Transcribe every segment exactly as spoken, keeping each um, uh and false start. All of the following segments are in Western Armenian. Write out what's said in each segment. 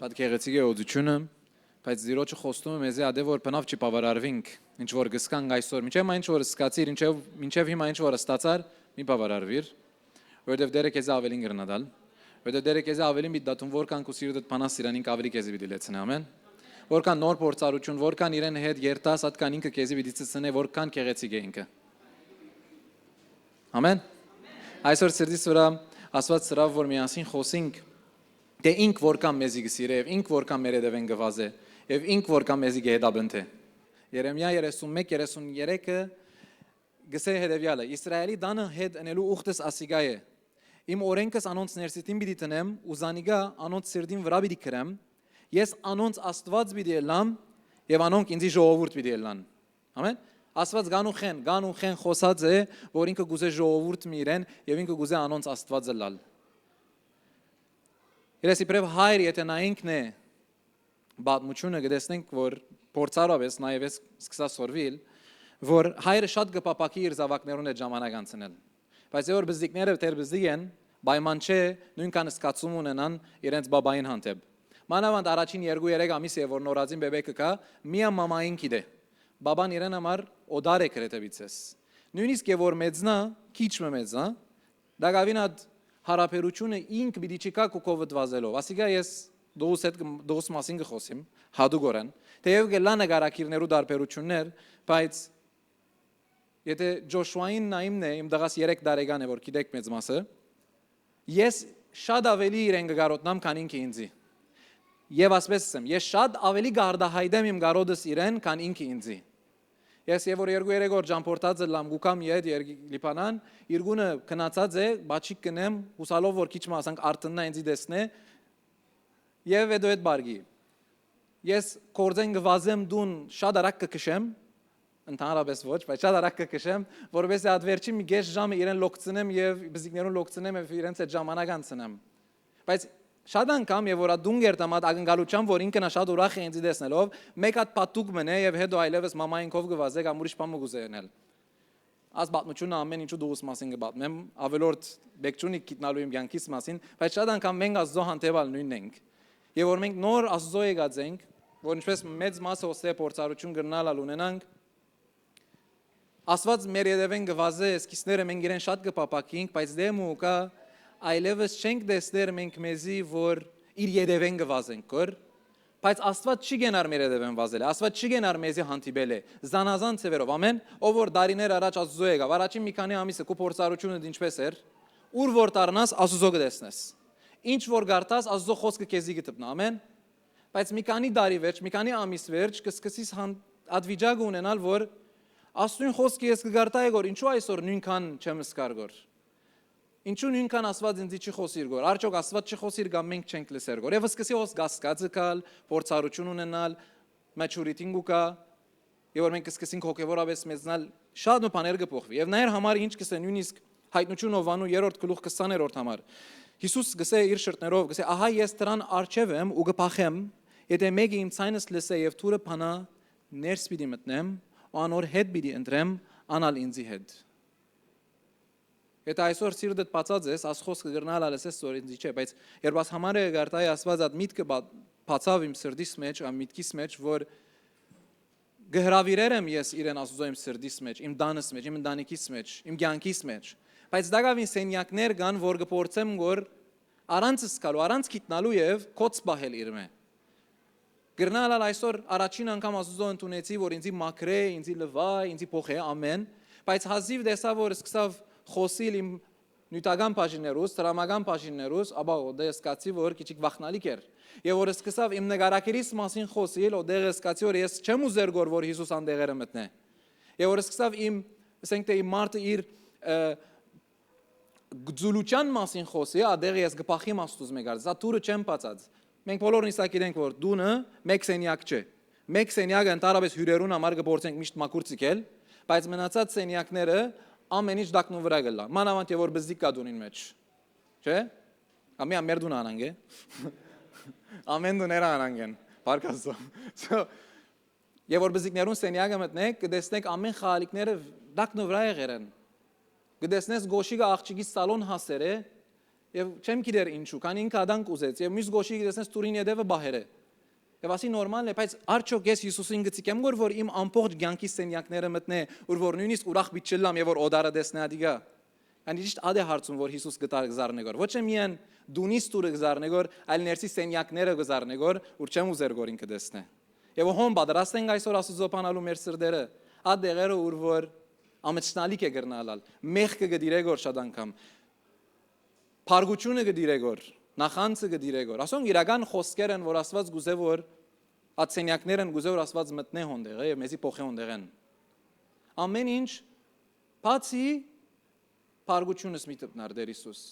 Շատ գեղեցիկ է օծութիւնը, բայց Տիրոջը խոստում է մեզի ատե որ բնաւ չի բաւարարուինք, ինչ որ կ'սկանք այսօր։ Մինչեւ մայ ինչ որ սկացիր, ինչեւ, մինչեւ հիմա ինչ որ ստացար, մի բաւարարուիր, որովհետեւ Տերը քեզի ավելին կրնա տալ, որովհետեւ Տերը քեզի ավելին պիտի դատուն, որքան քու սիրտդ փանաս իրան, ինք ավելի քեզի պիտի լեցնէ, ամեն։ Որքան նոր փորձառութիւն, որքան իրեն հետ երթաս, ատկան ինքը քեզի պիտի ցցնէ, որքան գեղեցիկ է ինքը։ Ամեն։ Այսօր սրտիս վրա Աստուած սրաւ որ միասին խօսինք, թէ ինք որքան մեզի կը սիրէ եւ ինք որքան մեր հետեւէն կը վազէ եւ ինք որքան մեզի կը հետապնդէ։ Երեմիա երեսունմէկ երեսուներեքը գսէ հետեւեալը. «Իսրայէլի տանը հետ ընելու ուխտս ասիկա է։ Իմ օրենքս անոնց ներսիտին պիտի տնեմ ու զանիկա անոնց սիրտին վրայ պիտի գրեմ։ Ես անոնց Աստուած պիտի ըլլամ եւ անոնք ինծի ժողովուրդ պիտի ըլլան»։ Ամեն։ Աստուած գանուխեն, գանուխեն խօսած է, որ ինքը կ'ուզէ ժողովուրդ մը իրեն եւ ինքը կ'ուզէ անոնց Աստուած ըլլալ։ Իրես իբրեւ հայր, եթե նայինքն է պատմութիւնը, կը տեսնենք, որ փորձառուապէս նաեւ ես սկսա սորվիլ, որ հայրը շատ կը փափաքի իր զաւակներուն հետ ժամանակ անցնել։ Բայց որ բզդիկները դեռ բզդիկ են, պայման չէ նոյնքան զգացում ունենան իրենց բաբային հանդէպ։ Մանաւանդ առաջին երկու երեք ամիս է, որ նորածին բեբեկը կայ, միան մամային գիտէ։ Բաբան իրեն համար օտար է գրեթէ վիցես։ Նոյնիսկ է որ մեծնայ, քիչ մը մեծնայ, տակաւին այդ յարաբերութիւնը ինք պիտի չկայ քու քովդ վազելով։ Ասիկա ես դուս հետ կը, դուս մասին կը խօսիմ, հատուկ օրեն։ Թեեւ կ'ըլլայ նկարագիրներու տարբերութիւններ, բայց եթե Ջոշուային նայինքն է, իմ տղաս երեք տարեկան է, որ գիտեք մեծ մասը, ես շատ ավելի իրեն կը կարօտնամ, քան ինքը ինձի։ Եւ ասպէս ասեմ, ես շատ ավելի կարտահայտեմ իմ կարօտս իրեն, քան ինքը ինձի։ Ես եւ որ երկու երեք օր ճամփորդած ըլլամ, կու գամ ետ երգի-, Լիբանան, իրկունը գնացած է, բաչիկ կ'ընեմ, հուսալով որ քիչ մը ասանք արթննայ ինձի տեսնէ, եւ հետո հետ բարգի։ Ես կորձէն կը վազեմ տուն, շատ արագ կը քշեմ, ընդհանրապես ոչ, բայց շատ արագ կը քշեմ, որովհետեւ այդ վերջին մի կես ժամը իրեն լոկցնեմ եւ բզիկներուն լոկցնեմ եւ իրենց հետ ժամանակ անցնեմ։ Բայց շատ անգամ, եւ որ ատուն կերտամ, այդ ակնկալությամբ, որ ինքն ա շատ ուրախ է ինձի տեսնելով, մեկ հատ պատուկ մնե եւ հետո այլեւս մամային քով կը վազէ կամ ուրիշ բան մը կ'ուզէ ընել։ Այս պատմութիւնը ամեն ինչու դուս մասին կը պատմեմ, ավելորդ բեք չունի գիտնալու իմ կյանքիս մասին, բայց շատ անգամ մենք Աստուծոյ հանդէպ ալ նոյնն ենք։ Եւ որ մենք նոր Աստուծոյ եկած ենք, որ ինչպես մեծ մասը հոստե փորձառութիւն կրնալ ալ ունենանք, Աստուած մեր ետեւէն կը վազէ, սկիզբները մենք իրեն շատ կը փափաքինք, բայց դե մուկա այլեւս չենք տեսներ մենք մեզի, որ իր ետեւէն կը վազենք, կոր։ Բայց Աստուած չի գենար մեր ետեւէն վազել, Աստուած չի գենար մեզի հանդիպել է, զանազան ձևերով, ամեն, ով որ դարիներ առաջ Աստուծոյ եկաւ, առաջին մի քանի ամիսը քու փորձառութիւնը ինչպես էր, ուր որ դառնաս, Աստուծոյ կը տեսնես։ Ինչ որ գարտաս, Աստուծոյ խօսքը քեզի կը տպնա, ամեն։ Բայց մի քանի տարի վերջ, մի քանի ամիս վերջ, կը սկսես հան-, այդ վիճակը ունենալ, որ Աստուին խօսքը ես կը գարտայի գոր, ինչու այսօր նոյնքան չեմ զգար գոր։ Ինչու նոյնքան Աստուած ինձի չի խօսիր գոր։ Արդյոք Աստուած չի խօսիր կամ մենք չենք լսեր գոր։ Եվ սկսի հոս կասկածը գալ, փորձառութիւն ունենալ, maturity-ն կու գայ, եւ որ մենք կսկսենք հոգեվորապէս մեծնալ, շատ մը բաներ կը փոխվի։ Եւ նայեր համար ինչ կսե նոյնիսկ Հայտնութիւն Յովհաննու երրորդ գլուխ քսաներորդ համար։ Յիսուս կսե իր շրթներով, կսե. «Ահա ես դրան արջեւ եմ ու կը փախեմ, եթէ մեկը իմ ձայնս լսէ եւ դուռը բանայ, ներս պիտի մտնեմ ու անոր հետ պիտի ընտրեմ, ան ալ ինծի հետ»։ Եթե այսօր սիրտդ բացած ես, աս խոսքը կրնալ ալ ես, որ ինձի չէ, բայց երբ աս համարը կարտայի, Աստուած այդ միտքը բա-, բացաւ իմ սրտիս մեջ, ա, միտքիս մեջ, որ կը հրաւիրեր եմ ես իրեն Աստուծոյ իմ սրտիս մեջ, իմ տանս մեջ, իմ ընտանիքիս մեջ, իմ կյանքիս մեջ, բայց տակաւին սենյակներ կան, որ կը փորձեմ, որ առանց զգալու, առանց գիտնալու եւ կոց պահել իրմէ։ Կրնալ ալ այսօր առաջին անգամ Աստուծոյ ընդունեցի, որ ինձի մաքրէ, ինձի լվայ, ինձի փոխէ ամեն, բայց հազիւ տեսայ, որ սկսաւ խօսիլ իմ նիւթական բաժիններուս, դրամական բաժիններուս, ապա օտե սկացի, որ քիչիկ վախնալիք էր։ Եւ որ սկսաւ իմ նկարագիրիս մասին խօսիլ, օտեղ սկացի, որ ես չեմ ուզեր գոր, որ Յիսուս անտեղերը մտնէ։ Եւ որ սկսաւ իմ, ասենք թէ իմ մարդը իր, ը, գծուլութեան մասին խօսի, ատեղ ես կփախիմ Աստուծմէ գարձ, սա դուռը չեմ բացած։ Մենք բոլորն իսա գիտենք, որ տունը մեկ սենյակ չէ։ Մեկ սենյակը ընդհանրապես հիւրերուն համար կը փորձենք միշտ մաքուր ցիկել, բայց մնացած սենյակները ամեն ինչ տակնու վրայ կ'ըլլայ։ Մանաւանդ, եւ որ բզդիկ կայ տունին մեջ, չէ՞։ Ամի ամեր տունը անանկ է։ Ամեն տուները անանկ են, փառք Աստծո։ So, եւ որ բզդիկներուն սենյակը մտնեք, կը տեսնեք ամեն խաղալիքները տակնու վրայ եղեր են։ Կը տեսնես գոշիկը աղջիկի սալոն հասեր է, Եւ չեմ գիտեր ինչու, քանի ինքը ադանք ուզեց, եւ միւս գոշի գիտես, դուրին ետեւը բահեր է։ Եւ ասի նորմալ է, բայց արդյոք ես Յիսուսին գցիկեմ գոր, որ իմ ամբողջ կյանքի սենյակները մտնէ, ուր որ նույնիսկ ուրախ պիտի չլամ եւ որ օտարը տեսնէ ադիգա։ Քանի ճիշտ ադէ հարցում, որ Յիսուս գտար գզարնե գոր։ Ոչ միայն դունիս դուրը գզարնե գոր, այլ ներսի սենյակները գզարնե գոր, ուր չեմ ուզեր գոր ինքը տեսնէ։ Եւ հոն պատրաստ ենք այսօր Աստուծոյ փանալու մեր սրտերը, ա դեղերը, ուր որ ամեցնալիք է կրնալալ, մեղքը կը դիրե գոր շատ անգամ, փառգութիւնը կը դիրե գոր, նախանձը կը դիրե գոր։ Ասոնք իրական խօսքեր են, որ Աստուած գուզե որ, այդ սենյակներ են, գուզե որ Աստուած մտնէ հոն դեղը եւ մեզի փոխե հոն դեղեն։ Ամեն ինչ, բացի փառգութիւնս մի տպնար Տեր Յիսուս։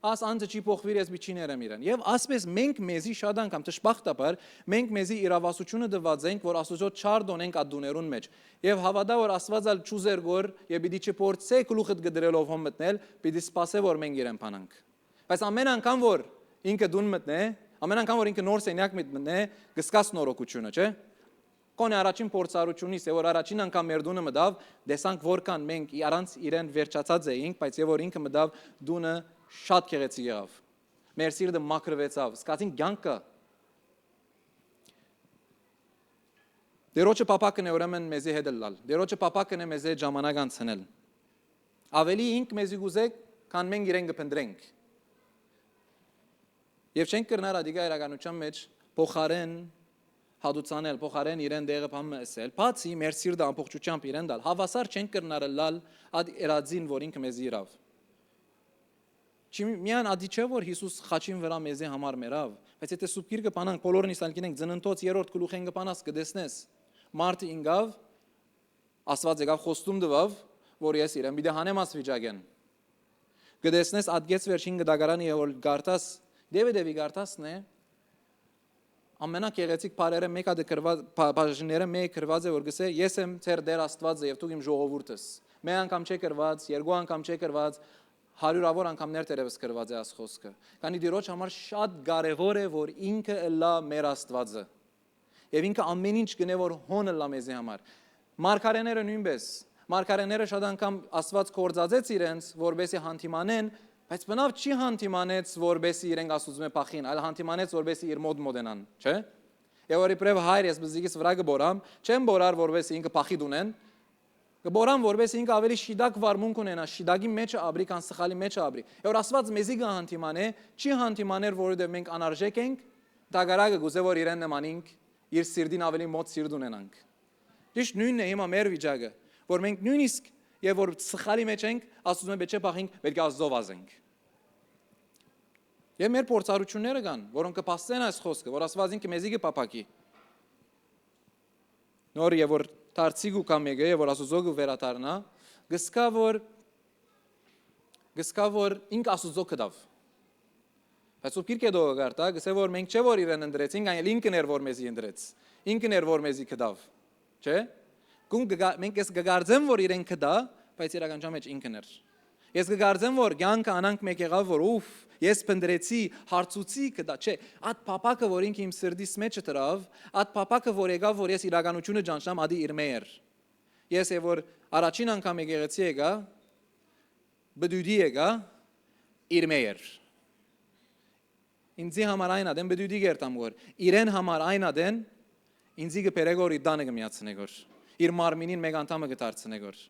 Աս անձը չի փոխուիր, ես մի չի ներեմ իրեն։ Եւ ասպէս մենք մեզի շատ անգամ, դժբախտաբար, մենք մեզի իրավասությունը տուած ենք, որ Աստուծոյ չար դոնենք այդ տուներուն մէջ։ Եւ հաւատայ որ Աստուած ալ չուզեր գոր եւ պիտի չփորձէ գլուխդ կը դրելով հոն մտնել, պիտի սպասէ որ մենք իրեն փանանք։ Բայց ամեն անգամ որ ինքը տուն մտնէ, ամեն անգամ որ ինքը նոր սենյակ մտնէ, կսկաս նորոգութիւնը, չէ՞։ Կոնե առաջին փորձառութիւնից է, որ առաջին անգամ մեր տունը մտաւ, տեսանք որքան մենք ի-, առանց իրեն վերջացած էինք, բայց եւ որ ինքը մտաւ, տունը շատ գեղեցիկ եղաւ։ Մեր սիրտը մաքրուեցաւ, սկացին կյանքը։ Տերոջը փափակն է ուրեմն մեզի հետ ըլլալ։ Տերոջը փափակն է մեզի հետ ժամանակ անցնել։ Ավելի ինք մեզի գուզե, քան մենք իրեն կփնտրենք։ Եւ չենք կրնար ադիգա իրականության մեջ փոխարեն հատուցանել, փոխարեն իրեն դեղը բան մը ըսել, բացի մեր սիրտը ամբողջությամբ իրեն տալ։ Հավասար չենք կրնար ըլլալ այդ երածին, որ ինքը մեզի իրաւ։ Չի միայն ադի չէ, որ Յիսուս խաչին վրա մեզի համար մեռաւ, բայց եթե Սուրբ Գիրքը բանանք, բոլորն իսալ գինենք, Ծննդոց երրորդ գլուխեն կը բանաս, կը տեսնես, մարդը ինկաւ, Աստուած եկաւ խոստում տուաւ, որ ես իրեն պիտի հանեմ աս վիճակեն։ Կը տեսնես, ատկեց վերջին կտակարանը, որ գարտաս, դեւը դեւի գարտասն է, ամենագեղեցիկ բառերը մէկ ատը գրված, բա-, բաժինները մէկ գրված է, որ գսե, «Ես եմ ձեր Տեր Աստուածը եւ դուք իմ ժողովուրդս»։ Մէկ անգամ չէ գրված, երկու անգամ չէ գրված, հարիւրավոր անգամներ դերևս գրված է աս խօսքը։ Քանի Տիրոջ համար շատ կարեւոր է, որ ինքը ըլլայ մեր Աստուածը։ Եւ ինքը ամեն ինչ կ'ընէ, որ հոն ըլլայ մեզի համար։ Մարգարեները նոյնպէս։ Մարգարեները շատ անգամ Աստուած կործածեց իրենց, որպեսզի հանդիմանեն, բայց բնաւ չի հանդիմանեց, որպեսզի իրենք Աստուծմէ փախին, այլ հանդիմանեց, որպեսզի իր մօտ մօտենան, չէ՞։ Եւ որ իբրեւ հայր ես բզիկիս վրա կը բորամ, չեմ բորար, որպեսզի ինքը փախի տունեն, կը բորամ, որպեսզի ինքը ավելի շիտակ վարմունք ունենայ, շիտակի մէջը ապրի, քան սխալի մէջը ապրի։ Եւ որ Աստուած մեզի կը հանդիմանէ, չի հանդիմաներ, որովհետեւ մենք անարժեք ենք, դագարակը գուզե, որ իրեն նմանինք, իր սիրտին ավելի մոտ սիրտ ունենանք։ Ճիշտ նոյնն է հիմա մեր վիճակը, որ մենք նոյնիսկ եւ որ սխալի մէջ ենք, Աստուծմէ պէտք չէ փախինք, պէտք է Աստուծով ազենք։ Եւ մեր փորձառությունները կան, որոնք կը փաստեն այս խօսքը, որ Աստուած ինքը մեզի կը փափակի։ Նոր եւ որ դարձի կու կամ եկը, եւ որ Աստուծոյ կը վերադառնայ, կսկայ որ, կսկայ որ ինք Աստուծոյ կդաւ։ Բայց Սուրբ Գիրքը դողը կարտայ, կսե որ մենք չէ որ իրեն ընտրեցինք, այլ ինքն էր որ մեզի ընտրեց։ Ինքն էր որ մեզի կդաւ։ Չէ՞։ Կուն կգա-, մենք ես կգարձեմ որ իրեն կդայ, բայց իրականության մեջ ինքն էր։ Ես կգարձեմ որ կյանքը անանք մեկ եղաւ որ ուֆ, ես փնտրեցի, հարցուցի կդա, չէ, այդ փափակը որ ինքը իմ սրտիս մեջ դրավ, այդ փափակը որ եկաւ որ ես իրականությունը ճանչնամ, ադի իր մե էր։ Ես է որ առաջին անգամ եկեղեցի եկայ, բդուդի եկայ, իր մե էր։ Ինձի համար այն ադեն բդուդի կերտամ որ, իրեն համար այն ադեն, ինձի կը բերե գոր, իր տանը կը միացնե գոր, իր մարմինին մեկ անդամը կը դարձնե գոր։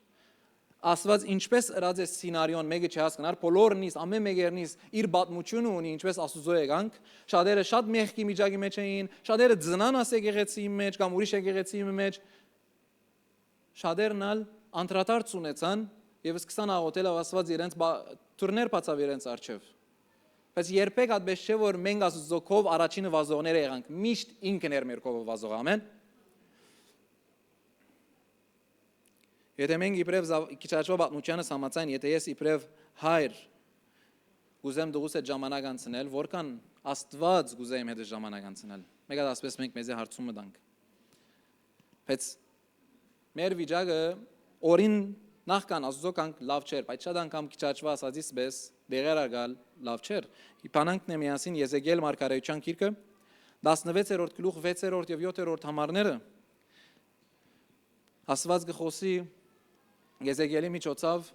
Աստուած ինչպես ըրած է սցենարիոն, մեկը չի հասկնար, բոլորնիս, ամեն մեկերնիս իր պատմությունը ունի, ինչպես Աստուծոյ եկանք, շատերը շատ մեղքի միջակի մեջ էին, շատերը ծնան աս եկեղեցիի մեջ կամ ուրիշ եկեղեցիի մեջ, շատերն ալ անդրադարձ ունեցան եւ սկսան աղոթել, Աստուած իրենց բա-, դուռներ բացաւ իրենց առջեւ։ Բայց երբեք այդպես չէ որ մենք Աստուծոյ քով առաջինը վազողները եղանք, միշտ ինքն էր մեր քովը վազող, ամեն։ Եթե մենք իբրեւ զաւ-, քիչ առաջվա պատմութեանս համաձայն, եթե ես իբրեւ հայր կուզեմ դուղուս հետ ժամանակ անցնել, որքան Աստուած կուզե իմ հետ ժամանակ անցնել։ Մեկ հատ ասպէս մենք մեզի հարցում մտանք։ Բայց մեր վիճակը օրին նախքան Աստուծոյ կանք լաւ չէր, բայց շատ անգամ քիչ առաջվա ասածիս պէս դեղեր արգալ լաւ չէր։ Իբանանքն է միասին Եզեկիել մարգարեության գիրքը, տասնվեցերորդ գլուխ, վեցերորդ եւ յոթերորդ համարները, Աստուած կը խօսի Եզեկիելի միջոցով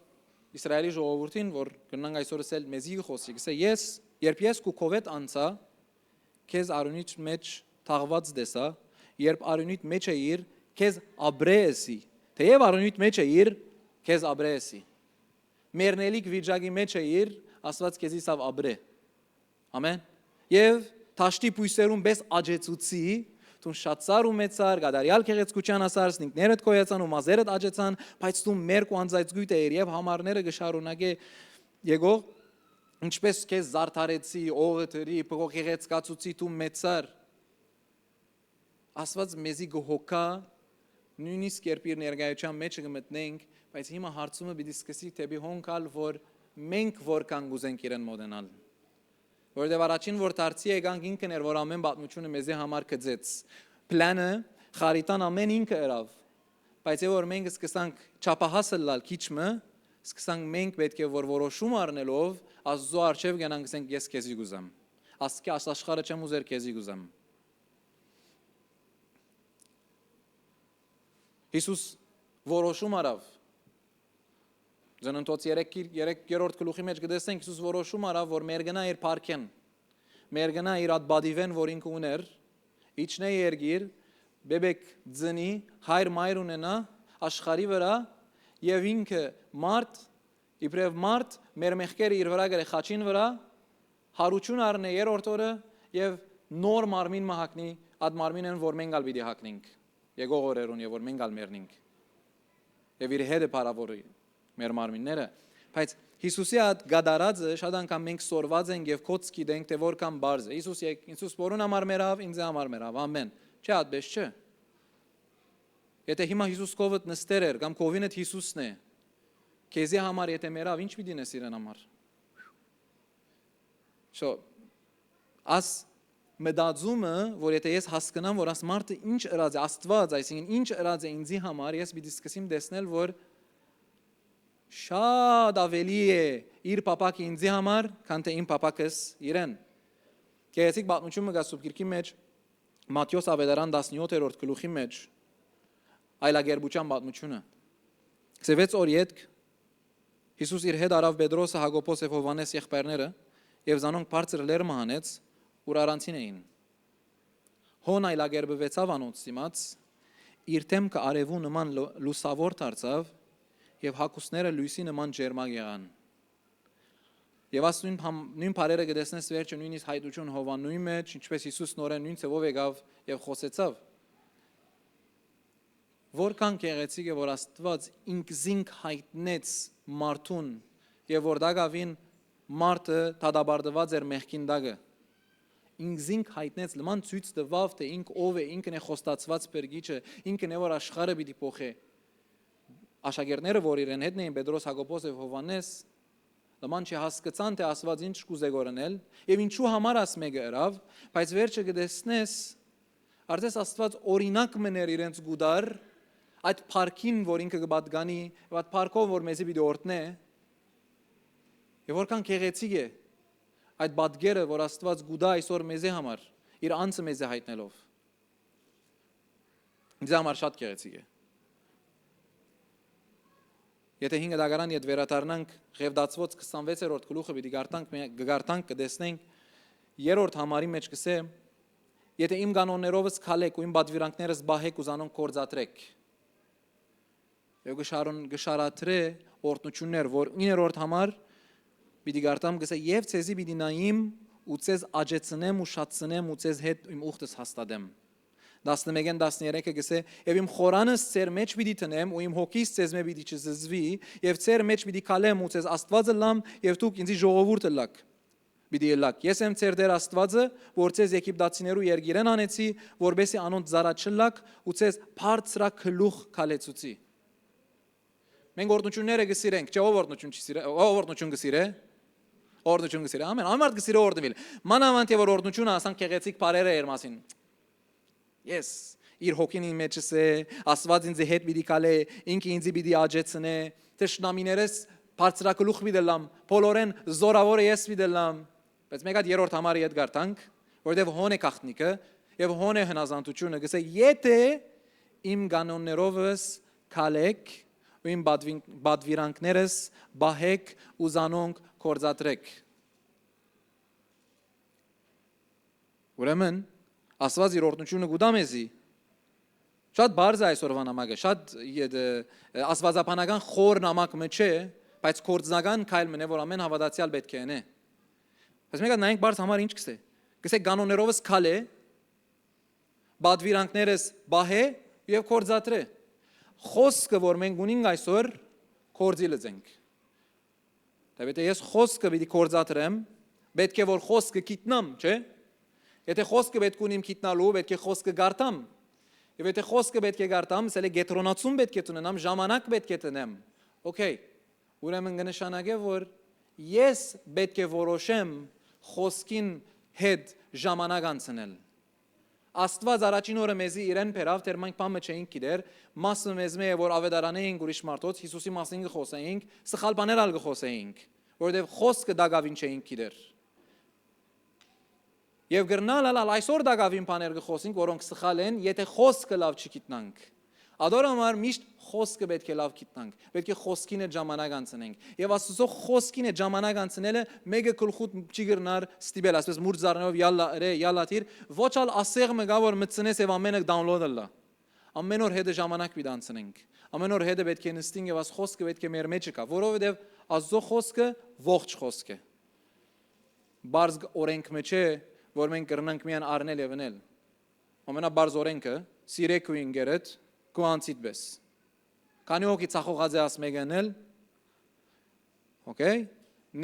Իսրայէլի ժողովուրդին, որ կրնանք այսօր ըսել մեզի կը խօսի, կ'ըսէ. «Ես, երբ ես քու քովէդ անցայ, քեզ արիւնիդ մէջ թաղուած տեսայ, երբ արիւնիդ մէջ էիր, քեզ ապրէ ըսի, թէեւ արիւնիդ մէջ էիր, քեզ ապրէ ըսի»։ Մեռնելիք վիճակի մէջ էիր, Աստուած քեզի սաւ ապրէ։ Ամեն։ Եւ թաշտի բոյսերուն պէս աճեցուցի, դուն շատ ծառ ու մեծ ծառ, կատարեալ գեղեցկութեան հասար, սնիկներդ գոյացան ու մազերդ աճեցան, բայց դու մերկ ու անձայցգոյտ էիր եւ համարները կը շարունակէ եկող, ինչպէս քեզ զարդարեցի, օղը դրի, քո գեղեցկացուցի, դու մեծ ծառ։ Աստուած մեզի կը հոգայ, նոյնիսկ երբ իր ներկայութեան մէջ կը մտնենք, բայց հիմա հարցումը պիտի սկսի դէպի հոն գալ, որ մենք որքան կ'ուզենք իրեն մօտենալ։ Որովհետեւ առաջին որ դարձի եկանք, ինքն էր, որ ամէն պատմութիւնը մեզի համար գծեց։ Պլանը, խարիտան, ամէն ինքը ըրաւ։ Բայց եւ որ մենք սկսանք չափահաս ըլլալ քիչ մը, սկսանք մենք պէտք է որ որոշում առնելով Աստուծոյ առջեւ գնանք, ասենք, «Ես քեզի կ'ուզեմ»։ Ասկէ աս աշխարհը չեմ ուզեր, քեզի կ'ուզեմ։ Յիսուս որոշում առաւ։ Ծննդոց երեք, երեք երրորդ գլուխի մէջ կը տեսնենք, Յիսուս որոշում առաւ, որ մերկնայ իր փառքէն, մերկնայ իր ատպատիվէն, որ ինքը ունէր, իջնէ երկիր, բեբեկ ծնի, հայր մայր ունենայ աշխարհի վրայ, եւ ինքը մարդ, իբրեւ մարդ, մեր մեղքերը իր վրայ կրէ խաչին վրայ, յարութիւն առնէ երրորդ օրը եւ նոր մարմին մը հագնի, այդ մարմինէն որ մենք ալ պիտի հագնենք եկող օրերուն եւ որ մենք ալ մեռնենք, եւ իր հետը փառաւորի մեր մարմինները։ Բայց Յիսուսի այդ կատարածը շատ անգամ մենք սորված ենք եւ կոչ գիտենք, թէ որքան պարզ է։ Յիսուս եք-, Յիսուս որուն համար մեռաւ, ինձի համար մեռաւ, ամեն։ Չէ, այդպէս չէ։ Եթե հիմա Յիսուս քովդ նստեր էր, կամ քովինդ Յիսուսն է, քեզի համար եթե մեռաւ, ի՞նչ պիտի նես իրեն համար։ So, աս մտածումը, որ եթե ես հասկնամ, որ աս մարդը ինչ ըրած է, Աստուած, այսինքն ինչ ըրած է ինձի համար, ես պիտի սկսեմ տեսնել, որ շատ աւելի է իր փափաքը ինձի համար, քան թէ իմ փափաքս իրեն։ Գեղեցիկ պատմութիւն մը կայ Սուրբ Գիրքի մէջ, Մատթէոս Աւետարան տասնեօթերորդ գլուխի մէջ, այլակերպութեան պատմութիւնը։ Գսե վեց օր ետք Յիսուս իր հետ առաւ Պետրոսը, Յակոբոս եւ Յովհաննէս եղբայրները եւ զանոնք բարձր լեռ մը հանեց, ուր առանձին էին։ Հոն այլակերպուեցաւ անոնց դիմաց, իր դէմքը արեւու նման լո-, լուսաւոր դարձաւ եւ հագուստները լոյսի նման ջերմակ եղան։ Եւ աս նոյն համ-, նոյն բառերը կը տեսնես վերջը նոյնիսկ հայտնութիւն Յովհաննուի մէջ, ինչպէս Յիսուս նորէն նոյն ձեւով եկաւ եւ խօսեցաւ։ Որքան գեղեցիկ է, որ Աստուած ինքզինք յայտնեց մարդուն, եւ որ տակաւին մարդը դատապարտուած էր մեղքին տակը։ Ինքզինք յայտնեց, լման ցոյց տուաւ, թէ ինք ով է, ինքն է խոստացուած փրկիչը, ինքն է, որ աշխարհը պիտի փոխէ։ Աշակերտները, որ իրեն հետն էին, Պետրոս, Յակոբոս եւ Յովհաննէս, լման չհասկցան, թէ Աստուած ինչ կ'ուզէ գորնել, եւ ինչու համար աս մէկը ըրաւ, բայց վերջը կը տեսնես, արդեն Աստուած օրինակ մըն էր իրենց կու տար, այդ փառքին, որ ինքը կը պատկանի, եւ այդ փառքով, որ մեզի պիտի օրհնէ, եւ որքան գեղեցիկ է այդ պատկերը, որ Աստուած կու տայ այսօր մեզի համար, իր անձը մեզի յայտնելով։ Ինձ համար շատ գեղեցիկ է։ Եթե հինգ դագարան յետ վերադառնանք, Ղևտացուոց քսանվեցերորդ գլուխը պիտի կարդանք, մե-, կը կարդանք, կը տեսնենք, երրորդ համարի մէջ կսէ. «Եթե իմ կանոններովս քալեք ու իմ պատվիրանքներս պահեք ու զանոնք գործադրեք»։ Եւ կը շարուն-, կը շարադրէ օրհնութիւններ, որ իններորդ համար պիտի կարդամ, կսէ. «Եւ ձեզի պիտի նայեմ ու ձեզ աճեցնեմ ու շատցնեմ ու ձեզ հետ իմ ուխտս հաստատեմ»։ Տասնմէկէն տասներեքը կսէ. «Եւ իմ խորանս ձեր մէջ պիտի դնեմ ու իմ հոգիս ձեզմէ պիտի չզզուի, եւ ձեր մէջ պիտի քալեմ ու ձեզ Աստուած ըլլամ, եւ դուք ինձի ժողովուրդ ըլլաք»։ Պիտի ըլլաք. «Ես եմ ձեր Տեր Աստուածը, որ ձեզ Եգիպտացիներու երկիրէն անեցի, որպեսզի անոնց ծառայ չըլլաք ու ձեզ բարձրագլուխ քալեցուցի»։ Մենք օրհնութիւնները կը սիրենք, չէ՞, ով օրհնութիւն չի սիրե, ով օրհնութիւն կը սիրե։ Օրհնութիւն կը սիրե, ամեն, ամեն մարդ կը սիրե օրհնուիլ։ Մանաւանդ թէ որ օրհնութիւնը ասանք գեղեցիկ բառերը էր մասին։ Ես, իր հոգին իմ մեջս է, Աստուած ինձի հետ պիտի քալէ, ինքը ինձի պիտի աջեցնէ, թշնամիներս բարձրագլուխ պիտի լամ, բոլորեն զորաւորը ես պիտի լամ։ Բայց մէկ հատ երրորդ համարը յետ գարտանք, որտեւ հոն է գաղտնիքը եւ հոն է հնազանդութիւնը, կսե. «Եթե իմ կանոններովս քալեք ու իմ պատվին-, պատվիրանքներս պահէք ու զանոնք գործադրէք։ Ուրեմն, Աստուած իր օրհնութիւնը կու տայ մեզի։ Շատ բարձ է այսօրվա նամակը, շատ յետ-, ը, աստուածաբանական խոր նամակ մը չէ, բայց գործնական քայլ մը է, որ ամեն հաւատացեալ պէտք է ընէ։ Բայց մեկը նայենք բարձ համար ինչ կսէ։ Կսէ՝ «Կանոններովս քալէ, պատվիրանքներս պահէ եւ գործադրէ»։ Խօսքը, որ մենք ունինք այսօր, գործի լծենք։ Դե, եթէ ես խօսքը պիտի գործադրեմ, պէտք է որ խօսքը գիտնամ, չէ՞։ Եթէ խօսքը պէտք ունիմ գիտնալու, պէտք է խօսքը կարդամ։ Եւ եթէ խօսքը պէտք է կարդամ, սելէ կեդրոնացում պէտք է տնեմ, ժամանակ պէտք է տնեմ։ Okay, ուրեմն կը նշանակէ, որ ես պէտք է որոշեմ խօսքին հետ ժամանակ անցնել։ Աստուած առաջին օրը մեզի իրեն բերաւ, դեռ մենք բան մը չէինք գիտեր, մասը մեզմէ է, որ աւետարանը էինք ուրիշ մարդոց, Յիսուսի մասին կը խօսէինք, սխալ բաներ ալ կը խօսէինք, որովհետեւ խօսքը տակաւին չէինք գիտեր։ Եւ կրնալ ալ, ալ այսօր տակաւին բաներ կը խօսենք, որոնք սխալ են, եթէ խօսքը լաւ չգիտնանք։ Ադոր համար միշտ խօսքը պէտք է լաւ գիտնանք, պէտք է խօսքին հետ ժամանակ անցնենք։ Եւ Աստուծոյ խօսքին հետ ժամանակ անցնելը մեկը գլխուդ չի կրնար ստիպել, ասես մուրճ զարներով յալլա ըրե, յալլա թիր, ոչ ալ ասեղ մը կայ, որ մտցնես եւ ամէնը download ըլլայ։ Ամէն օր հետը ժամանակ պիտի անցնենք։ Ամէն օր հետը պէտք է նստենք եւ աս խօսքը պէտք է մեր մէջը գայ, որովհետեւ Աստուծոյ խօսքը ողջ խօսք է։ Բարձ օրենք մը չէ, որ մենք կրնանք միայն առնել եւ ընել։ Ամենաբարձ օրենքը՝ սիրեք ու ինքերդ քու անձիդ պէս։ Քանի՞ հոգի ցախողած է աս մեկը ընել, okay,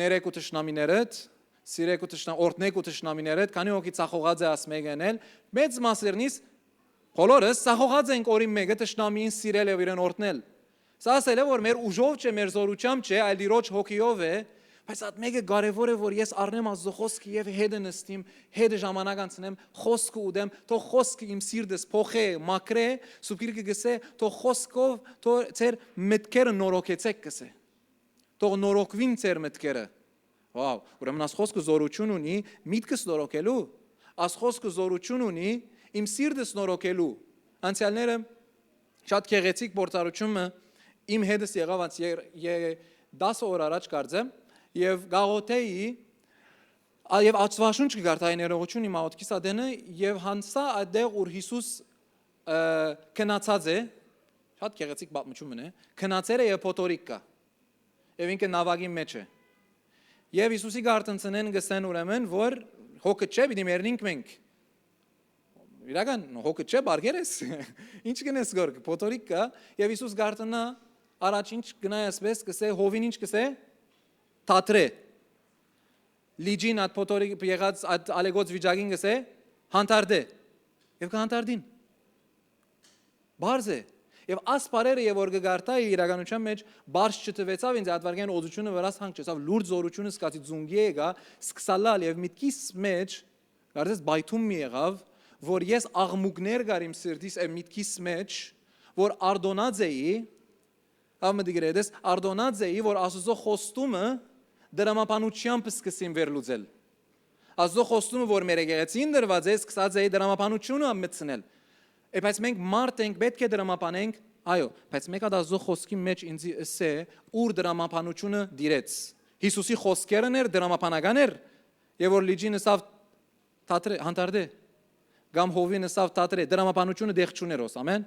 ներեք ու թշնամիներդ, սիրեք ու թշնա-, օրհնեք ու թշնամիներդ, քանի՞ հոգի ցախողած է աս մեկը ընել, մեծ մասերնից բոլորս ցախողած ենք օրին մեկը թշնամիին սիրել եւ իրեն օրհնել։ Սա ասել է, որ մեր ուժով չէ, մեր զորութեամբ չէ, այլ Տիրոջ հոգիով է, բայց այդ մեկը կարեւոր է, որ ես առնեմ Աստուծոյ խօսքը եւ հետը նստիմ, հետը ժամանակ անցնեմ, խօսքը ուտեմ, թող խօսքը իմ սիրտս փոխէ, մաքրէ, Սուրբ Գիրքը կսէ, թող խօսքով, թող ձեր մտքերը նորոգեցէք, կսէ։ Թող նորոգուին ձեր մտքերը։ Wow, ուրեմն աս խօսքը զորութիւն ունի միտքս նորոգելու, աս խօսքը զորութիւն ունի իմ սիրտս նորոգելու։ Անցեալները շատ գեղեցիկ փորձառութիւն մը իմ հետս եղաւ անց ե-, ե-, տասը օր առաջ կարծեմ, եւ գաղութեի, ա, եւ Աստուածաշունչ կը կարդայի ներողություն իմ աղօթքիս ատենը, եւ յանցայ այդտեղ, ուր Յիսուս, ը, գնացած է, շատ գեղեցիկ պատմություն մը է, գնացել է եւ փոթորիկ կայ, եւ ինքը նաւակին մէջ է։ Եւ Յիսուսի գարտնցնեն կսեն ուրեմն, որ հոգը չէ, պիտի մեռնինք մենք։ Իրական, հոգը չէ, բարգեր ես։ Ինչ կնես գոր, փոթորիկ կայ, եւ Յիսուս գարտնայ առաջ ինչ կնայ ասպես, կսէ, հովին ինչ կսէ, թատրէ։ Լիճին, այդ փոթորիկ եղած, այդ ալեգոց վիճակին կսէ, հանդարտէ։ Եւ կհանդարտին։ Բարձ է։ Եւ աս բարերը, եւ որ կգարտայի իրականության մեջ, բարձ չթվեցաւ ինձ, ատվարգեն օծությունը վրաս հանգչեցաւ, լուրջ զորությունը սկացի ձունգի եկայ, սկսալալ եւ միտքիս մեջ, կարծես պայթում մի եղաւ, որ ես աղմուկներ կար իմ սիրտիս եւ միտքիս մեջ, որ արտոնած էի, ավ մտի գրեդես, արտոնած էի, որ Աստուծոյ խոստումը դրամաբանությամբ սկսին վերլուծել։ Աստուծոյ խոստումը, որ մեր եկեղեցին դրված է, սկսած էի դրամաբանությունը մտցնել։ Է, բայց մենք մարդ ենք, պէտք է դրամաբանենք, այո, բայց մեկ հատ Աստուծոյ խոսքի մեջ ինձի ըսէ, ուր դրամաբանությունը դիրեց։ Յիսուսի խոսքերն էր, դրամաբանական էր, եւ որ լիճին ըսաւ, թատրէ, հանդարտէ, կամ հովին ըսաւ, թատրէ, դրամաբանությունը դեղ չուներ ոս, ամեն։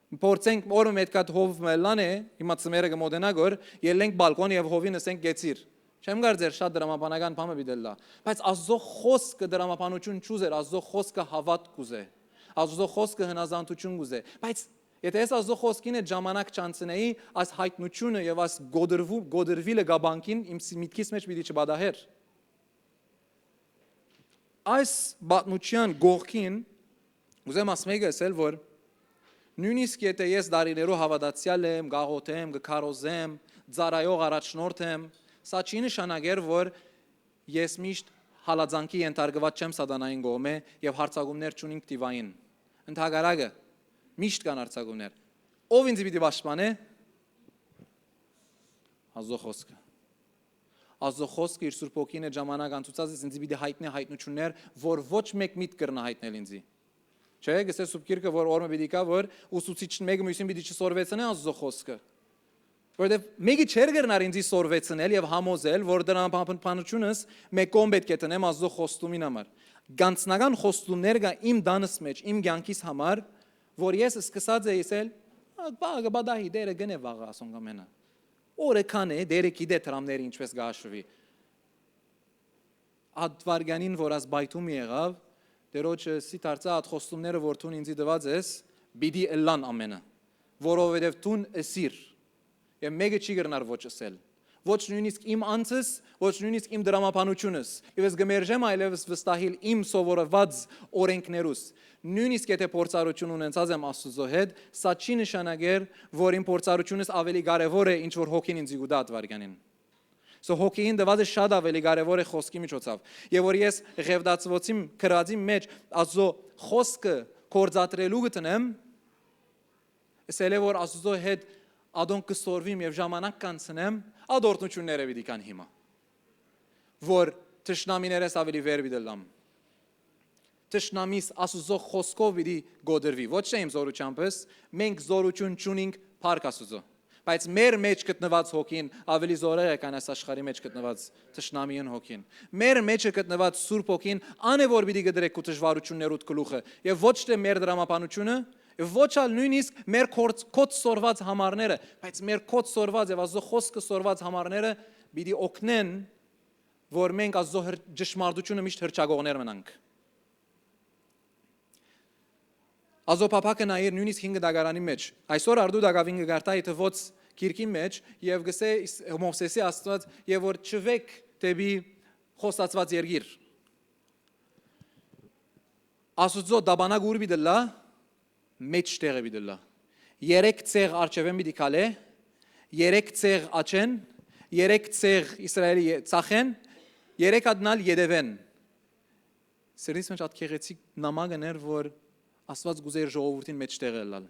Փորձենք, օրը մէտ կատ հով մելան է, հիմա ծմերը կը մոտենայ գոր, ելենք բալկոն եւ հովին ըսենք, «Գեցիր»։ Չեմ կարծեր շատ դրամաբանական բան մը պիտի ըլլայ, բայց Աստուծոյ խոսքը դրամաբանություն չուզեր, Աստուծոյ խոսքը հաւատք կուզէ, Աստուծոյ խոսքը հնազանդություն կուզէ, բայց եթէ ես Աստուծոյ խոսքին հետ ժամանակ չանցնեի, այս յայտնությունը եւ այս գոդրվու-, գոդրվիլը գաբանքին իմ ս-, միտքիս մեջ պիտի չպատահեր։ Այս պատմության կողքին ուզեմ ասմեկը ասել, որ նույնիսկ եթե ես դարիներու հաւատացեալ եմ, գաղութ եմ, կը քարոզեմ, ծառայող առաջնորդ եմ, սա չի նշանակեր, որ ես միշտ հալածանքի ենթարկված չեմ սատանային կողմէ եւ հարձակումներ չունինք դիվային։ Ընդհակառակը, միշտ կան հարձակումներ։ Ո՞վ ինձ պիտի պաշտպանէ։ Աստուծոյ խոսքը։ Աստուծոյ խոսքը իր Սուրբ Հոգին հետ ժամանակ անցուցած ես, ինձ պիտի յայտնէ յայտնություններ, որ ոչ մեկ միտք կրնայ յայտնել ինձի։ Չէ՞, գսե Սուրբ Գիրքը, որ օրը պիտի գայ, որ ուսուցիչն մեկը մյուսին պիտի չսորվեցնէ Աստուծոյ խոսքը։ Որովհետեւ մէկը չէր կրնար ինձի սորվեցնել եւ համոզել, որ դրամապանությունս մէկ կողմ պէտք է դնեմ Աստուծոյ խոստումին համար։ Գանձնական խոստումներ կայ իմ տանս մէջ, իմ կեանքիս համար, որ ես սկսած էի ըսել, «Ա, բա, կը պատահի, Տէրը կ'ընէ վաղը ասոնք ամենը։ Օրը քան է, Տէրը գիտէ դրամները ինչպէս կը հաշուի»։ Այդ վայրկեանին, որ աս պայթումը եղաւ, Տէրոջը սի դարձայ, «Այդ խոստումները, որ դուն ինձի տուած ես, պիտի ըլլան ամենը, որովհետեւ դուն ըսիր, եւ մէկը չի կրնար ոչ ըսել, ոչ նոյնիսկ իմ անձս, ոչ նոյնիսկ իմ դրամապանությունս, եւ ես կը մերժեմ այլեւս վստահիլ իմ սովորուած օրենքներուս։ Նոյնիսկ եթէ փորձառութիւն ունեցած եմ Աստուծոյ հետ, սա չի նշանակեր, որ իմ փորձառութիւնս աւելի կարեւոր է, ինչ որ հոգին ինձի կու տայ այդ վայրկեանին»։ So հոգին տուածը շատ աւելի կարեւոր է խոսքի միջոցով։ Եւ որ ես ղեւտացուոցիմ, գրածի մեջ Աստուծոյ խոսքը գործադրելու կը տնեմ, ըսել է, որ Աստուծոյ հետ ատոնք կը սորվիմ եւ ժամանակ կանցնեմ, այդ օրհնութիւնները պիտի գան հիմա, որ թշնամիներս աւելի վեր պիտի լամ։ Թշնամիս Աստուծոյ խոսքով պիտի կոտրուի, ոչ թե իմ զօրութեամբս, մենք զօրութիւն չունինք փառք Աստուծոյ։ Բայց մեր մեջ գտնուած հոգին աւելի զօրեղ է, քան այս աշխարհի մեջ գտնուած թշնամիին հոգին։ Մեր մեջը գտնուած Սուրբ Հոգին ան է, որ պիտի կտրէ քու դժվարութիւններուդ գլուխը, եւ ոչ թե մեր դրամապանությունը, եւ ոչ ալ նոյնիսկ մեր կոց սորված համարները, բայց մեր կոց սորված եւ Աստուծոյ խոսքը սորված համարները պիտի օգնեն, որ մենք Աստուծոյ հր-, ճշմարտությունը միշտ հրճակողներ մնանք։ Աստուծոյ փափաքը նայիր նոյնիսկ հին կտակարանի մեջ։ Այսօր արդու տակաւին կը կարդայ թվոց գիրքին մեջ եւ կսէ Իս-, Մովսէսի Աստուած, եւ որ չվեք դէպի խոստացուած երկիր։ Աստուծոյ տապանակ ո՞ւր պիտի ըլլայ, մէջտեղը պիտի ըլլայ։ Երեք ցեղ առջեւէն պիտի քալէ, երեք ցեղ աջէն, երեք ցեղ Իսրայէլի ե-, ձախէն, երեք հատն ալ ետեւէն։ Սիրտիս մէջ ատ գեղեցիկ նամակն էր, որ Աստուած կ'ուզէ իր ժողովուրդին մէջտեղը ըլլալ։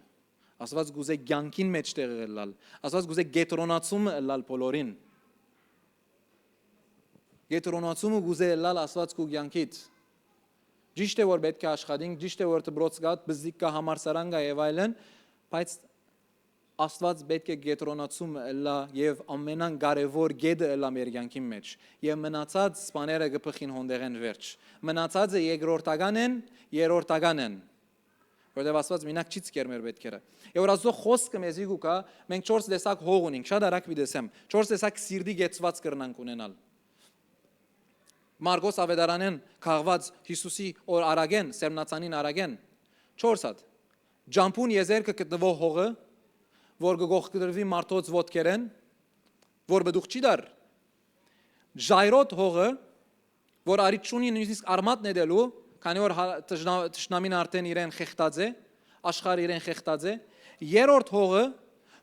Աստուած կ'ուզէ կեանքին մէջտեղը ըլլալ։ Աստուած կ'ուզէ կեդրոնացումը ըլլալ բոլորին։ Կեդրոնացումը կ'ուզէ ըլլալ Աստուած քու կեանքիդ։ Ճիշդ է, որ պէտք է աշխատինք, ճիշդ է, որ դպրոց կայ, բզդիկ կայ, համալսարան կայ եւ այլն, բայց Աստուած պէտք է կեդրոնացումը ըլլայ եւ ամենան կարեւոր կետը ըլլայ մեր կեանքին մէջ։ Եւ մնացած սպաները կը բխին հոն տեղէն վերջ։ Մնացածը երկրորդական են, երրորդական են։ Որտեւ Աստուած մինակ չի ցկեր մեր պէտքերը։ Եւ որ Աստուծոյ խոսքը մեզի կու գայ, մենք չորս տեսակ հող ունինք, շատ արագ պիտի դեսեմ, չորս տեսակ սիրտի կեցուած կրնանք ունենալ։ Մարկոս Աւետարանէն քաղուած Յիսուսի օր արագէն, սերմնացանին արագէն, չորս հատ։ Ճամբուն եզերքը գտնուող հողը, որ կը կոխկրուի մարդոց ոտքերէն, որ պտուղ չի տար։ Ժայռոտ հողը, որ արիթ չունի նոյնիսկ արմատ նետելու, քանի որ հա-, թշնա-, թշնամին արդէն իրեն խեղդած է, աշխարհը իրեն խեղդած է։ Երրորդ հողը,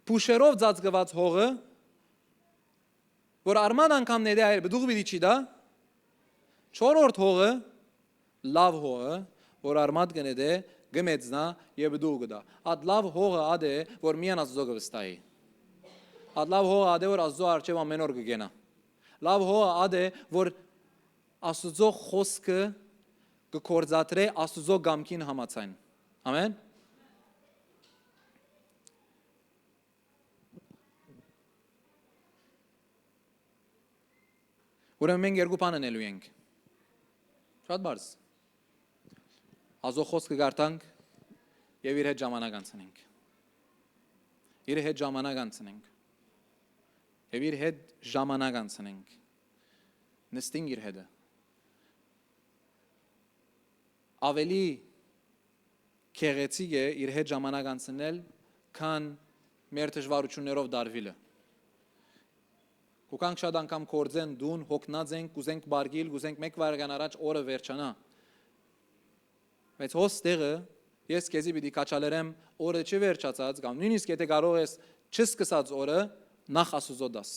փուշերով ծածկուած հողը, որ արմատ անգամ նետէ, այլ պտուղ պիտի չի տայ։ Չորրորդ հողը, լաւ հողը, որ արմատ կը նետէ, կը մեծնայ եւ պտուղ կը տայ։ Ատ լաւ հողը ատ է, որ միայն Աստուծոյ կը վստահի։ Ատ լաւ հողը ատ է, որ Աստուծոյ առջեւ ամէն օր կը կենայ։ Լաւ հողը ատ է, որ Աստուծոյ խոսքը կը գործադրէ Աստուծոյ կամքին համաձայն։ Ամէն։ Ուրեմն մենք երկու բան ընելու ենք։ Շատ բարձ։ Աստուծոյ խոսքը կարդանք եւ իր հետ ժամանակ անցնենք։ Իր հետ ժամանակ անցնենք։ Եւ իր հետ ժամանակ անցնենք։ Նստինք իր հետը։ Աւելի գեղեցիկ է իր հետ ժամանակ անցնել, քան մեր դժվարութիւններով դարվիլը։ Կու գանք շատ անգամ գործէն տուն, հոգնած ենք, կ'ուզենք պարկիլ, կ'ուզենք մէկ վայրկեան առաջ օրը վերջանայ։ Բայց հոս տեղը ես քեզի պիտի քաջալերեմ օրը չի վերջացած, կամ նոյնիսկ եթէ կարող ես չսկսած օրը, նախ Աստուծոյ տաս։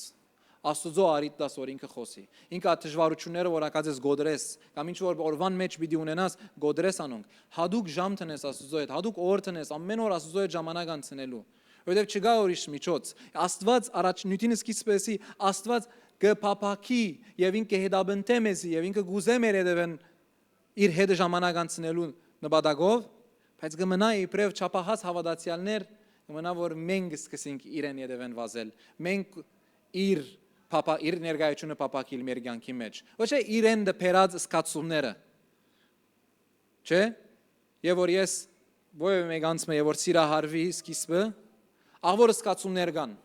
Աստուծոյ առիթ տաս, որ ինքը խօսի։ Ինքը այդ դժվարութիւնները, որ ակած ես, կոտրես, կամ ինչ որ օրուան մեջ պիտի ունենաս, կոտրես անոնք։ Յատուկ ժամ դնես Աստուծոյ հետ, յատուկ օր դնես, ամէն օր Աստուծոյ հետ ժամանակ անցնելու։ Որովհետեւ չկայ ուրիշ միջոց։ Աստուած առաջնիւթին սկիզբէսի, Աստուած կը փափաքի եւ ինքը կը հետապնդէ մեզի եւ ինքը կ'ուզէ մեր հետեւէն իր հետ ժամանակ անցնելու նպատակով, բայց կը մնայ իբրեւ չափահաս հաւատացեալներ, կը մնայ որ մենք սկսենք իրեն ետեւէն վազել, մենք իր փափա-, իր ներկայությունը փափաքիլ մեր կեանքի մէջ։ Ոչ է իրեն դը բերած զգացումները, չէ՞։ Եւ որ ես ովեւէ մեկ անձ մը եւ որ սիրահարուի սկիզբը, աղ որ զգացումներ կան,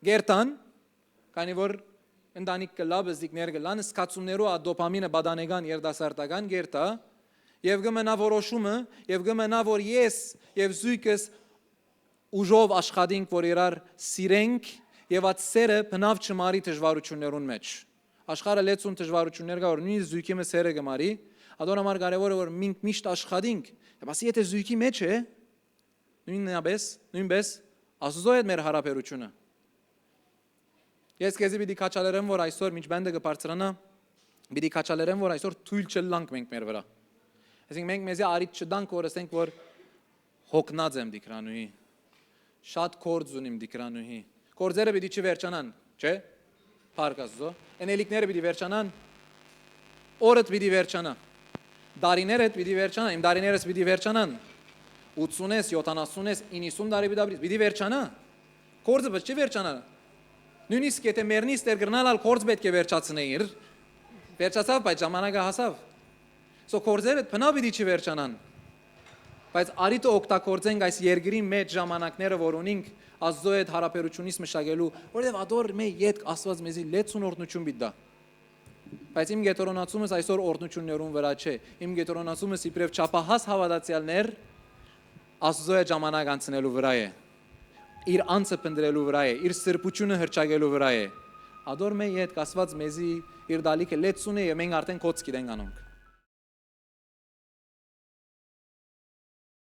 կերտան, քանի որ ընտանիք կը լայ, բզդիկներ կը լան, զգացումներու ա դոփամինը, բադանեկան, երիտասարդական կերտայ, եւ կը մնայ որոշումը, եւ կը մնայ որ ես եւ զոյգս ուժով աշխատենք որ իրար սիրենք, եւ այդ սերը բնաւ չմարի դժվարութիւններուն մէջ։ Աշխարհը լեցուն դժվարութիւններ կայ որ նոյնիսկ զոյգի մը սերը կը մարի, ատոր համար կարեւոր է որ մենք միշտ աշխատենք։ Եւ ասի եթե զոյգի մէջ է, նոյնապէս, նոյնպէս Աստուծոյ հետ մեր յարաբերութիւնը։ Ես քեզի պիտի քաչալերեմ որ այսօր մինչ բենդը կը բարձրանայ, պիտի քաչալերեմ որ այսօր թոյլ չըլլանք մենք մեր վրայ։ Այսինքն մենք մեզի առիթ չտանք որ ասենք որ հոգնած եմ դիկրանուհի, շատ կորձ ունիմ դիկրանուհի, կորձերը պիտի չվերջանան, չէ՞։ Փառք Աստուծո։ Էնելիքները պիտի վերջանան, օրդ պիտի վերջանա, դարիներդ պիտի վերջանան, իմ դարիներս պիտի վերջանան, ութսունես, յոթանասունես, իննսուն տարի պիտի ապրիս, պիտի վերջանա, կորձը պիտի չի վերջանա։ Նոյնիսկ եթե մեռնիս դեր կրնալ ալ կորձ պէտք է վերջացնեիր, վերջացաւ բայց ժամանակը հասաւ։ So կորձերը բնա պիտի չի վերջանան, բայց արիտը օգտագործենք այս երկրի մեջ ժամանակները որ ունինք Աստուծո հետ յարաբերութիւնից մշակելու, որովհետեւ ատոր մէ ետք Աստուած մեզի լեցուն օրհնություն պիտի տայ։ Բայց իմ կեդրոնացումս այսօր օրհնություններուն վրա չէ, իմ կեդրոնացումս իբրեւ չափահաս հաւատացեալներ Աստուծո հետ ժամանակ անցնելու վրա է, իր անձը փնտրելու վրա է, իր սրբությունը հրճակելու վրա է։ Ատոր մէ ետք Աստուած մեզի իր դալիքը լեցուն է եւ մենք արդեն կոց գիտենք անոնք։